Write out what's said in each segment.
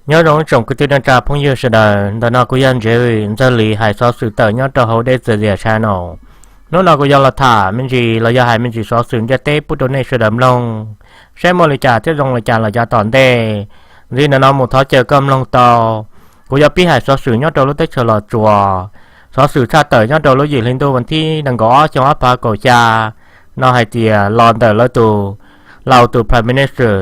Nyob zoo tsoom kwv tij neej tsa phooj ywg sawv daws, ntawm no kuv yog Ntsev Vim Ntxawg Lis hais xov xwm tawm nyob rau hauv Dej Txwv Diam Channel. Hnub no kuv yuav los tham me ntsis los yog hais me ntsis xov xwm ntiaj teb pub rau nej sawv daws mloog, saib muaj li cas thiab zoo li cas los yav tom ntej. Ntxiv ntawm no mus thov caw koj mloog tau. Kuv yuav pib hais xov xwm nyob rau lub teb chaws Los Tsuas. Xov xwm tshaj tawm nyob rau lub yim hli ntuj vas thib nees nkaum ob xyoo ob phav kaum xya no hais tias los ntawm lawv tus, laus tus Prime Minister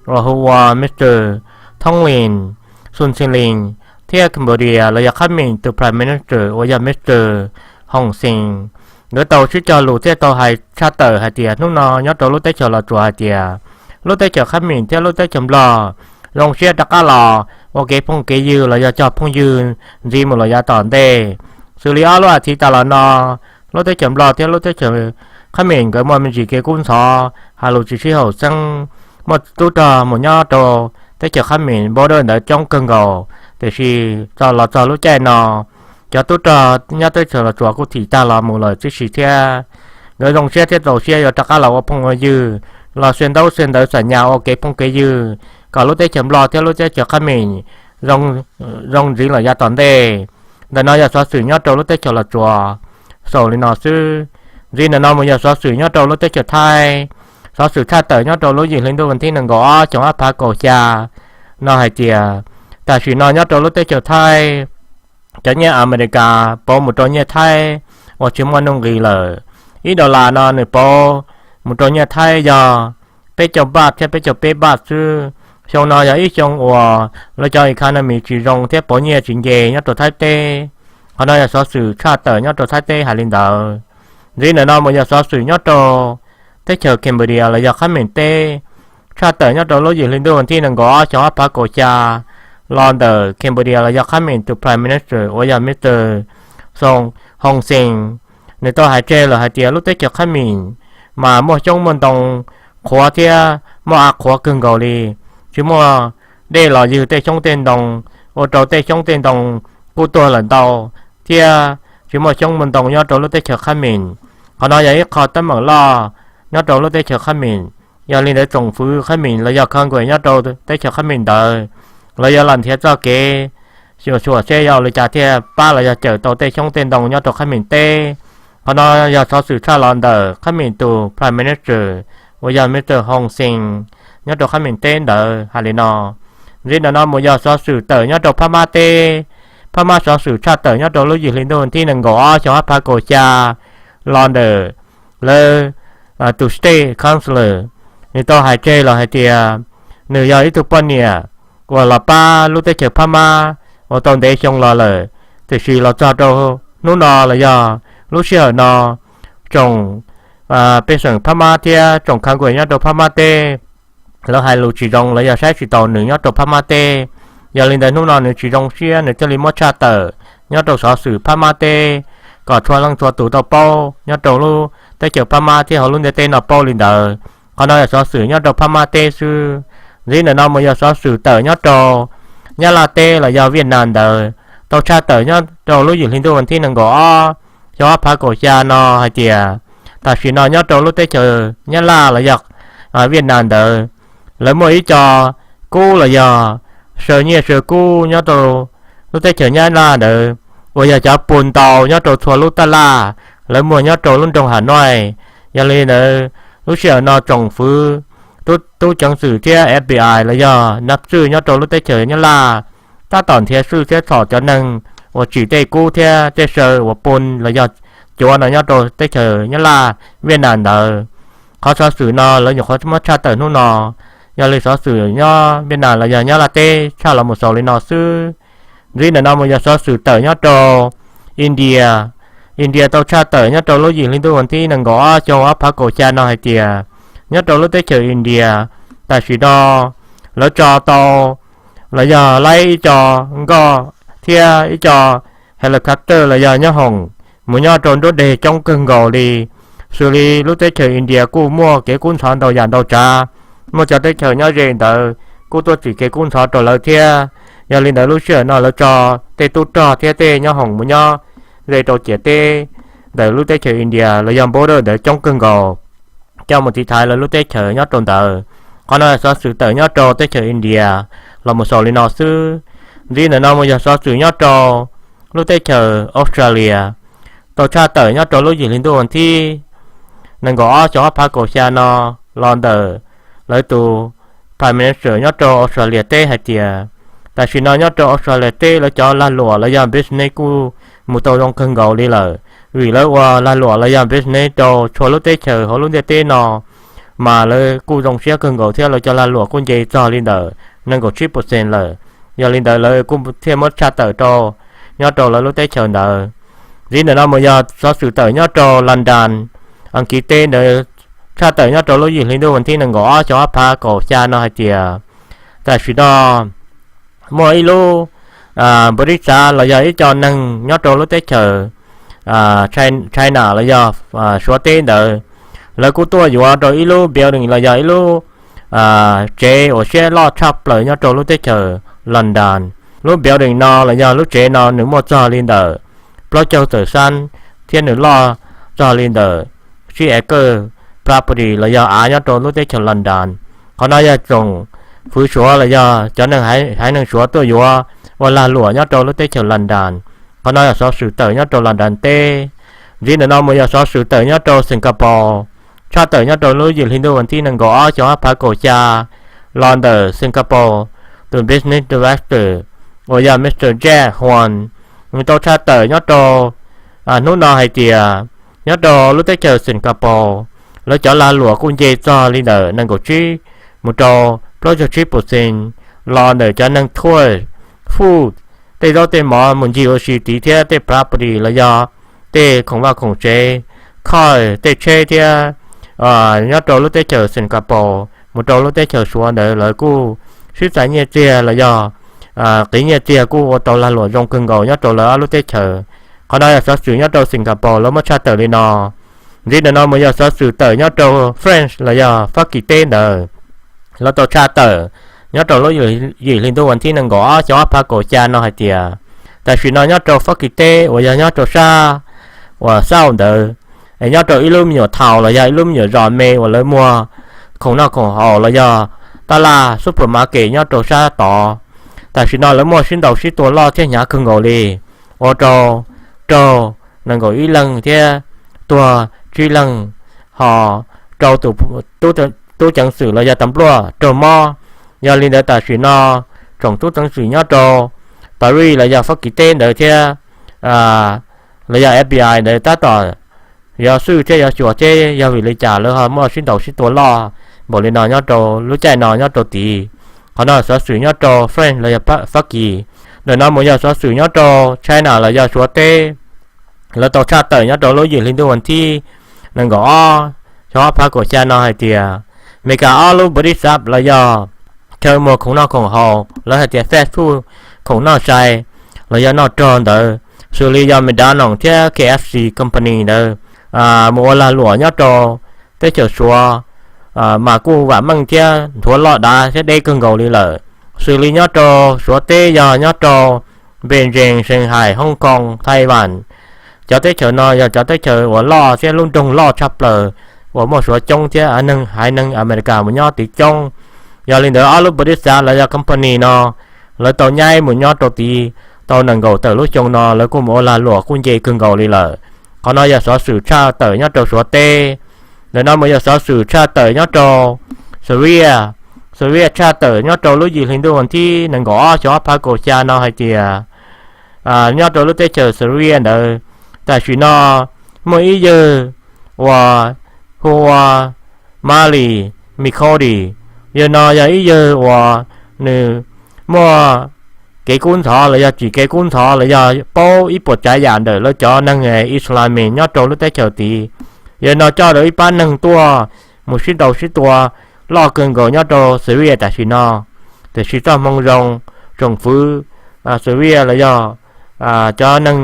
uas hu ua Mr Thoob Lin, Xun Xi Lin, thiab Cambodia los yog Khab Mim tus Prime Minister uas yog Mr Hun Sen, nkawd tau sib cog lus thiab tau hais tshaj tawm hais tias hnub no nyob rau lub teb chaws Los Tsuas hais tias lub teb chaws Khab Mim thiab lub teb chaws Nplog zoo siab rov qab los ua kev phooj kev ywg los yog cog phooj ywg ntxiv mus los yav tom ntej. Xws li ob lub as thiv tas los no, lub teb chaws Nplog thiab lub teb chaws Khab Mim nkawd muaj me ntsis kev kub ntxhov, hais lus tsis sib haum xeeb, muaj tub rog mus nyob rau teb chaws Khab Mim border ntawd coob kawg nkaus, tiam sis txog los txog lub caij no cov tub rog nyob teb chaws Los Tsuas kuj thim tag los mus lawm tib si thiab. Nkawd zoo siab thiab txaus siab yuav rov qab los ua phooj ua ywg, los xia ntaub xia ntawv xam nyas ua kev phooj kev ywg kom lub teb chaws Nplog thiab lub teb chaws Khab Mim zoo ntxiv los yav tom ntej. Ntawm no yog xov xwm nyob rau lub teb chaws Los Tsuas xaus li no xwb. Ntxiv ntawm no mus yog xov xwm nyob rau lub teb chaws Thaib. Xov xwm tshaj tawm nyob rau lub yim hli ntuj vas thib nees nkaum ob xyoo ob phav kaum xya no hais tias tam sim no nyob rau lub teb chaws Thaib, cov nyiaj Amelikas pauv mus rau nyiaj Thaib uas tsis muaj nuj nqis lawm. Ib dollar no nws pauv mus rau nyiaj Thaib yog peb caug npaj thiab peb caug peb npaj xwb. Xyoo no yog ib xyoo uas lawv cov economy tsis zoo thiab pauv nyiaj tsis nce nyob rau Thaib teb. Qhov no yog xov xwm tshaj tawm nyob rau Thaib teb hais li ntawd. Ntxiv ntawm no mus yog xov xwm nyob rau teb chaws Cambodia los yog Khab Mim teb, tshaj tawm nyob rau lub yim hli ntuj vas thib nees nkaum ob xyoo ob phav kaum xya los ntawm Cambodia los yog Khab Mim tus Prime Minister uas yog Mr Hun Sen, nws tau hais tseg lawm hais tias lub teb chaws Khab Mim mas muaj xyoob muaj ntoo qhuav thiab muaj av qhuav kawg nkaus li, tsis muaj dej los ywg tej xyoob tej ntoo, ua rau tej xyoob tej ntoo kuj tuag lawm ntau, thiab tsis muaj xyoob muaj ntoo nyob rau lub teb chaws Khab Mim. Qhov no yog ib qho teeb meem loj nyob rau lub teb chaws Khab Mim. Yog li ntawd tsoom fwv Khab Mim los yog Congress nyob rau teb chaws Khab Mim ntawd, lawv yuav los nrhiav txoj kev xyuam xyuam seb yog ua li cas thiaj pab los yog cawm tau tej xyoob tej ntoo nyob rau Khab Mim teb. Qhov no yog xov xwm tshaj los ntawm Khab Mim tus Prime Minister uas yog Mr Hun Sen nyob rau Khab Mim teb ntawd hais li no. Ntxiv ntawm no mus yog xov xwm tawm nyob rau Phab Mab teb. Phab Mab xov xwm tshaj tawm nyob rau lub yim hli ntuj vas thib nees nkaum ob xyoo ob phav kaum xya los ntawm lawv tus state councillor, nws tau hais tseg los hais tias nws yog ib tug poj niam uas los pab lub teb chaws Phab Mab uas tau ntev xyoo los lawm, tiam sis los txog rau hnub no los yog lub sij hawm no, tsoom pej xeem Phab Mab thiab tsoom Congress nyob rau Phab Mab teb lawv hais lus tsis zoo los yog saib tsis taus nws nyob rau Phab Mab teb. Yog li ntawd hnub no nws tsis zoo siab nws thiaj li muab tshaj tawm nyob rau xov xwm Phab Mab teb kom txhua leej txhua tus tau paub nyob rau lub teb chaws Phab Mab thiab hauv lub ntiaj teb no paub li ntawd. Qhov no yog xov xwm nyob rau Phab Mab teb xwb. Ntxiv ntawm no mus yog xov xwm tawm nyob rau Nyab Laj teb los yog Viaj Nam ntawd tau tshaj tawm nyob rau lub yim hli ntuj vas thib nees nkaum ob xyoo ob phav kaum xya no hais tias tam sim no nyob rau lub teb chaws Nyab Laj los yog Viaj Nam ntawd, lawv muaj ib co kub los yog saw nyiaj saw kub nyob rau lub teb chaws Nyab Laj ntawd uas yog cov pus ntau nyob rau txhua lub taj laj, lawv muag nyob rau lub nroog Hav Noij. Yog li ntawd lub sij hawm no tsoom fwv tub ceev xwm thiab F B I los yog nab txwj nyob rau lub teb chaws Nyab Laj tab tom nrhiav xwj thiab txhom cov neeg uas tsim tej kub thiab tej saw uas pus los yog cuav no nyob rau teb chaws Nyab Laj Viaj Nam ntawd. Qhov xov xwm no lawv nyuam qhuav muab tshaj tawm hnub no. Yog li xov xwm nyob Viaj Nam los yog Nyab Laj teb tshaj los mus xaus li no xwb. Ntxiv ntawm no mus yog xov xwm tawm nyob rau India. India tau tshaj tawm nyob rau lub yim hli ntuj vas thib nees nkaum ob xyoo ob phav kaum xya no hais tias nyob rau lub teb chaws India tam sim no lawv tso tau los yog laib ib co nkoj thiab ib co helicopter los yog nyob hoom mus nyob rau nruab deg coob kawg nkaus li. Xws li lub teb chaws India kuj muaj kev kub ntxhov ntau yam ntau tsav, muaj cov teb chaws nyob ze ntawd kuj tuaj tsim kev kub ntxhov rau lawv thiab. Yog li ntawd lub sij hawm no lawv tso tej tub rog thiab tej nyob hoom mus nyob ze rau ciam teb ntawm lub teb chaws India los yog border ntawd coob kawg nkaus, coj mus tiv thaiv lawv lub teb chaws nyob rau ntawd. Qhov no xov xwm tawm nyob rau teb chaws India. los mus xaus li no xwb. Ntxiv ntawm no mus yog xov xwm nyob rau lub teb chaws Australia tau tshaj tawm nyob rau lub yim hli ntuj vas thib nees nkaum ob xyoo ob phav kaum xya no los ntawm lawv tus Prime Minister nyob rau Australia teb hais tias tam sim no nyob rau Australia teb lawv cov lag luam los yog business kuj mus tau zoo kawg nkaus li lawm, vim lawv ua lag luam los yog business rau txhua lub teb chaws hauv lub ntiaj teb no mas lawv kuj zoo siab kawg nkaus thiab lawv cov lag luam kuj nce txog li ntawm nees nkaum tsib percent lawm. Yog li ntawd lawv kuj thiaj muab tshaj tawm rau nyob rau lawv lub teb chaws ntawd. Ntxiv ntawm no mus yog xov xwm tawm nyob rau London, Askiv teb ntawd, tshaj tawm nyob rau lub yim hli ntuj vas thib nees nkaum ob xyoo ob phav kaum xya no hais tias tam sim no muaj ib lub npaus ris xav los yog ib co neeg nyob rau lub teb chaws China los yog Suav teb ntawd, lawv kuj tuaj yuav rau ib lub building los yog ib lub tsev uas siab loj tshaj plaws nyob rau lub teb chaws London. Lub building no los yog lub tsev no nws muaj txog li ntawm plaub caug tawm xab thiab nws loj txog li ntawm tsib acre property los yog av nyob rau lub teb chaws London. Qhov no yog tsoom fwv Suav los yog cov neeg haiv neeg Suav tuaj yuav ua lag luam nyob rau lub teb chaws London. Qhov no yog xov xwm tawm nyob rau London teb. Ntxiv ntawm no mus yog xov xwm tawm nyob rau Singapore, tshaj tawm nyob rau lub yim hli ntuj vas thib nees nkaum ob xyoo ob phav kaum xya los ntawm Singapore tus business director uas yog Mr Jack Huang, nws tau tshaj tawm nyob rau hnub no hais tias nyob rau lub teb chaws Singapore lawv cov lag luam kuj nce txog li ntawm nees nkaum tsib mus rau plaub caug tsib percent los ntawm cov neeg thuaj fuj tej zaub tej mov mus ncig ua si tid thiab tej property los yog tej khoom vaj khoom tsev, car, tej tsheb thiab nyob rau lub teb chaws Singapore mus rau lub teb chaws Suav ntawd lawv kuj sib txais nyiaj txiag los yog qiv nyiaj txiag kuj ua tau lag luam zoo kawg nkaus nyob rau lawv ob lub teb chaws. Qhov no yog xov xwm nyob rau Singapore lawv muab tshaj tawm li no. Ntxiv ntawm no mus yog xov xwm tawm nyob rau France los yog Fab Kis teb ntawd, lawv tau tshaj tawm nyob rau lub yim hli ntuj vas thib nees nkaum ob xyoo ob phav kaum xya no hais tias tam sim no nyob rau Fab Kis teb uas yog nyob rau sab uas xauj ntawd, es nyob rau ib lub me nyuam thaum los yog ib lub me nyuam zos me uas lawv muag khoom noj khoom haus los yog taj laj supermarket nyob rau sab tod, tam sim no lawv muaj sib ntaus sib tua loj thiab hnyav kawg nkaus li, ua rau raug nees nkaum ib leeg thiab tuag tsib leeg, ho rau tus tub ceev xwm los yog tas npluaj raug mob. Yog li ntawd tam sim no tsoom tub ceev xwm nyob rau Paris los yog Fab Kis teb ntawd thiab los yog F B I ntawd tab tom yuav xwj thiab yuav xyuas thiab yog vim li cas lawv ho muaj sib ntaus sib tua loj npaum li no nyob rau lub caij no nyob rau tid. Qhov no xov xwm nyob rau France los yog Fab Kis. Ntawm no mus yog xov xwm nyob rau China los yog Suav teb, lawv tau tshaj tawm nyob rau lub yim hli ntuj vas thib nees nkaum ob xyoo ob phav kaum xya no hais tias Meskas ob lub npaus ris xav los yog chaw muag khoom noj khoom haus lawv hais tias fast food, khoom noj sai los yog noj rog ntawd, xws li yog McDonald's thiab K F C company ntawd mus ua lag luam nyob rau teb chaws Suav mas kuj vam meej thiab nthuav loj dav thiab deb kawg nkaus li lawm. Xws li nyob rau Suav teb yog nyob rau Beijing, Shanghai, Hong Kong, Taiwan, cov teb chaws no yog cov teb chaws uas loj thiab lub nroog loj tshaj plaws uas muaj Suav coob thiab neeg haiv neeg America mus nyob tid coob. Yog li ntawd ob lub npaus ris xav los yog company no lawv tau nyaib mus nyob rau tid tau nees nkaum tawm lub xyoo no lawv kuj mus ua lag luam kuj nce kawg nkaus li lawm. Qhov no yog xov xwm tshaj tawm nyob rau Suav teb. Ntawm no mus yog xov xwm tshaj tawm nyob rau Syria. Syria tshaj tawm nyob rau lub yim hli ntuj vas thib nees nkaum ob xyoo ob phav kaum xya no hais tias nyob rau lub teb chaws Syria ntawd tam sim no muaj ib yawg uas hu ua Mali Mikodi. Yawg no yog ib yawg uas nws muaj kev kub ntxhov los yog tsim kev kub ntxhov los yog paub ib puas tsav yam ntawm lawv cov neeg Islamic nyob rau lub teb chaws tid. Yawg no coj rau ib pab neeg tuaj mus sib ntaus sib tua loj kawg nkaus nyob rau Syria tam sim no. Tiam sis txoj hmoo zoo, tsoom fwv Syria los yog cov neeg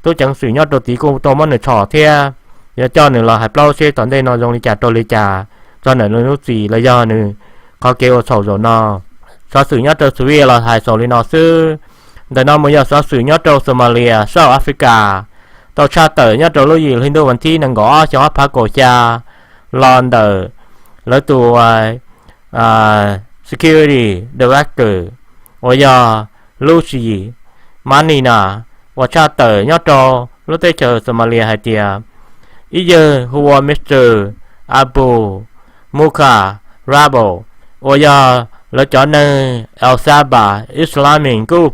tub ceev xwm nyob rau tid kuj tau muab nws tshom thiab yuav coj nws los hais plaub seb tom ntej no zoo li cas rau li cas txog ntawm nws lub txim los yog nws qhov kev ua txhaum zaum no. Xov xwm nyob rau Syria los hais xaus li no xwb. Ntawm no mus yog xov xwm nyob rau Somalia, South Africa, tau tshaj tawm nyob rau lub yim hli ntuj vas thib nees nkaum ob xyoo ob phav kaum xya los ntawm lawv tus security director uas yog lub tswv yim Manina uas tshaj tawm nyob rau lub teb chaws Somalia hais tias ib yawg hu ua Mr Abu Muka Rabo uas yog lawv cov neeg Al Saba Islamic Group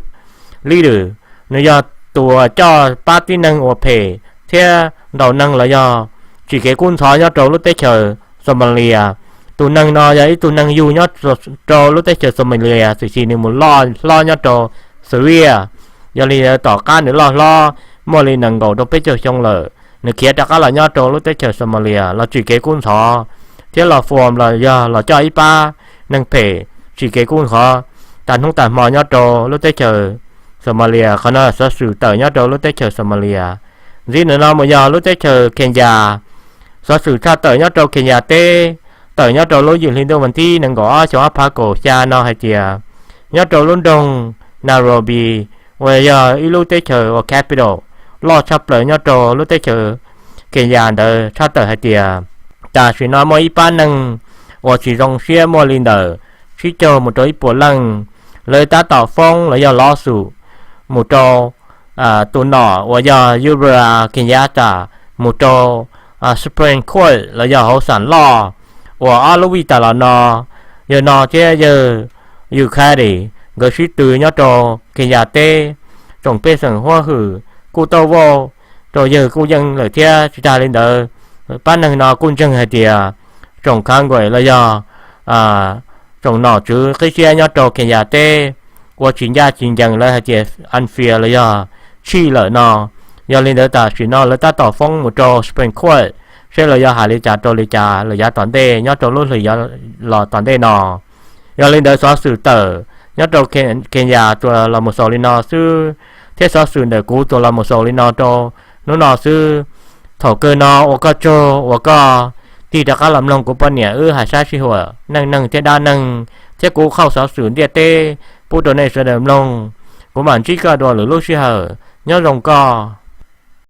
leader, nws yog tus uas coj pab tib neeg uas phem thiab ntaus neeg los yog tsim kev kub ntxhov nyob rau lub teb chaws Somalia. Tus neeg no yog ib tug neeg yug nyob rau lub teb chaws Somalia tiam sis nws mus loj hlob nyob rau Syria. Yog li tom qab nws loj hlob muaj li nees nkaum rau peb caug xyoo lawm, nws khiav rov qab los nyob rau lub teb chaws Somalia los tsim kev kub ntxhov thiab los form los yog los coj ib pab neeg phem tsim kev kub ntxhov tag hnub tag hmo nyob rau lub teb chaws Somalia. Qhov no xov xwm tawm nyob rau lub teb chaws Somalia. Ntxiv ntawm no mus yog lub teb chaws Kenya. Xov xwm tshaj tawm nyob rau Kenya teb, tawm nyob rau lub yim hli ntuj vas thib nees nkaum ob xyoo ob phav kaum xya no hais tias nyob rau lub nroog Nairobi uas yog ib lub teb chaws uas capital loj tshaj plaws nyob rau lub teb chaws Kenya ntawd tshaj tawm hais tias tam sim no muaj ib pab neeg uas tsis zoo siab muaj li ntawm tsib caug mus rau ib puas leej, lawv tab tom foob los yog lawsuit mus rau tus nom uas yog Uhuru Kenyatta mus rau Supreme Court los yog hauv xam loj uas ob lub vij tas los no yawg no thiab yawg Mukadi nkawd sib tw nyob rau Kenya teb. Tsoom pej xeem huab hwm kuj tau vote rau yawg kuj yeej lawm thiab. Tsis tas li ntawd, pab neeg no kuj ntseeg hais tias tsoom Congress los yog tsoom nom tswv qib siab nyob rau Kenya teb ua tsis ncaj tsis ncees, lawv hais tias unfair los yog cheat lawm no. Yog li ntawd tam sim no lawv tab tom foob mus rau Supreme Court seb lawv yuav hais li cas rau li cas lawm yav tom ntej nyob rau lub hlis los tom ntej no. Yog li ntawd xov xwm tawm nyob rau Kenya tsuas los mus xaus li no xwb, thiab xov xwm ntawm kuv tsuas los mus xaus li no rau hnub no xwb. Thaum kawg no ua koj tsaug uas koj tig rov qab los mloog kuv poj niam wb hais sab sij huam neej neeg thiab dab neeg thiab kuv qhauj xov xwm ntiaj teb pub rau nej sawv daws mloog. Kuv mam ntsib koj dua lwm lub sij hawm, nyob zoo koj.